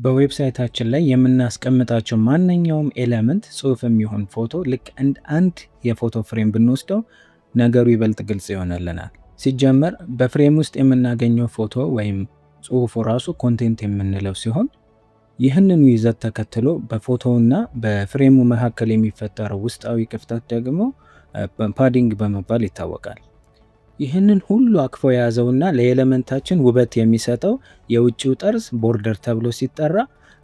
በ website ኣችን ላይ የምናስቀምጣቸው ማንኛውም element ጽሁፍም ይሁን ፎቶ ልክ እንደ አንድ የፎቶ frame ብንወስደው ነገሩ ይበልጥ ግልጽ ይሆንልናል። ሲጀመር በ frame ውስጥ የምናገኘው ፎቶ ወይም ጽሁፉ ራሱ content የምንለው ሲሆን፣ ይህንኑ ይዘት ተከትሎ በፎቶውና በ frame ኡ መካከል የሚፈጠረው ውስጣዊ ክፍተት ደግሞ padding በመባል ይታወቃል። ይህንን ሁሉ አቅፎ የያዘውና ለ element ኣችን ውበት የሚሰጠው የውጭው ጠርዝ border ተብሎ ሲጠራ፣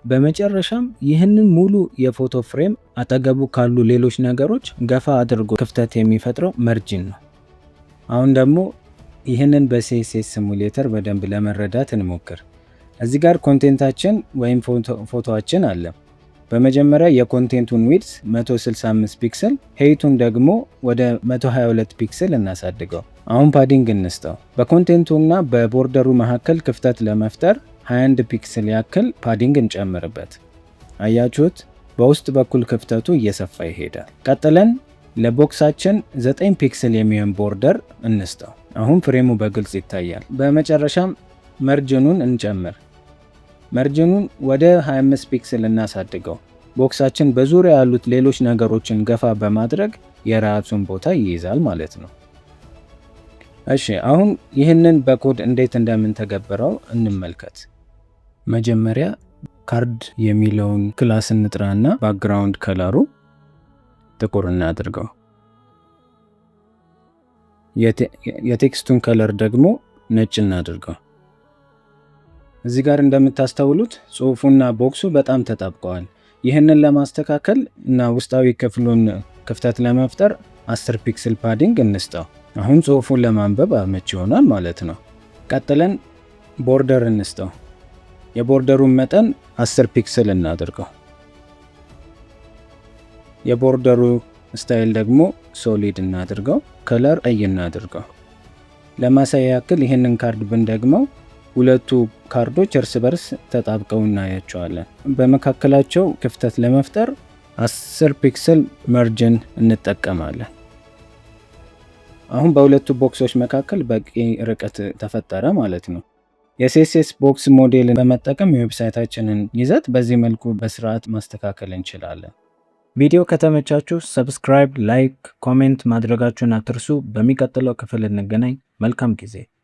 በመጨረሻም ይህንን ሙሉ የፎቶ frame አጠገቡ ካሉ ሌሎች ነገሮች ገፋ አድርጎ ክፍተት የሚፈጥረው margin ነው። አሁን ደግሞ ይህንን በ CSS Simulator በደንብ ለመረዳት እንሞክር። እዚህ ጋር content ኣችን ወይም ፎቶአችን አለ። በመጀመሪያ የ content ኡን width 165 pixel፣ height ኡን ደግሞ ወደ 122 pixel እናሳድገው። አሁን padding እንስጠው። በ content ኡና በ border ኡ መካከል ክፍተት ለመፍጠር 21 pixel ያክል padding እንጨምርበት። አያችሁት? በውስጥ በኩል ክፍተቱ እየሰፋ ይሄዳል። ቀጥለን ለ box ኣችን 9 pixel የሚሆን border እንስጠው። አሁን frame ኡ በግልጽ ይታያል። በመጨረሻም margin ኑን እንጨምር። Margin ኑን ወደ 25 pixel እናሳድገው። Box ኣችን በዙሪያ ያሉት ሌሎች ነገሮችን ገፋ በማድረግ የራሱን ቦታ ይይዛል ማለት ነው። እሺ፣ አሁን ይህንን በኮድ እንዴት እንደምንተገብረው እንመልከት። መጀመሪያ ካርድ የሚለውን class እንጥራና background color ኡ ጥቁር እናድርገው። የ text ኡን color ደግሞ ነጭ እናድርገው። እዚህ ጋር እንደምታስተውሉት ጽሁፉና box ኡ በጣም ተጣብቀዋል። ይህንን ለማስተካከል እና ውስጣዊ ክፍሉን ክፍተት ለመፍጠር 10 pixel padding እንስጠው። አሁን ጽሁፉን ለማንበብ አመች ይሆናል ማለት ነው። ቀጥለን border እንስጠው። የ border ኡን መጠን 10 pixel እናድርገው። የ border ኡ style ደግሞ solid እናድርገው። Color ቀይ እናድርገው። ለማሳያ ያክል ይህንን ካርድ ብንደግመው ሁለቱ ካርዶች እርስ በርስ ተጣብቀው እናያቸዋለን። በመካከላቸው ክፍተት ለመፍጠር 10 pixel margin እንጠቀማለን። አሁን በሁለቱ box ኦች መካከል በቂ ርቀት ተፈጠረ ማለት ነው። የ CSS box model ን በመጠቀም የ website ኣችንን ይዘት በዚህ መልኩ በስርዓት ማስተካከል እንችላለን። ቪዲዮ ከተመቻችሁ subscribe፣ like፣ comment ማድረጋችሁን አትርሱ። በሚቀጥለው ክፍል እንገናኝ። መልካም ጊዜ።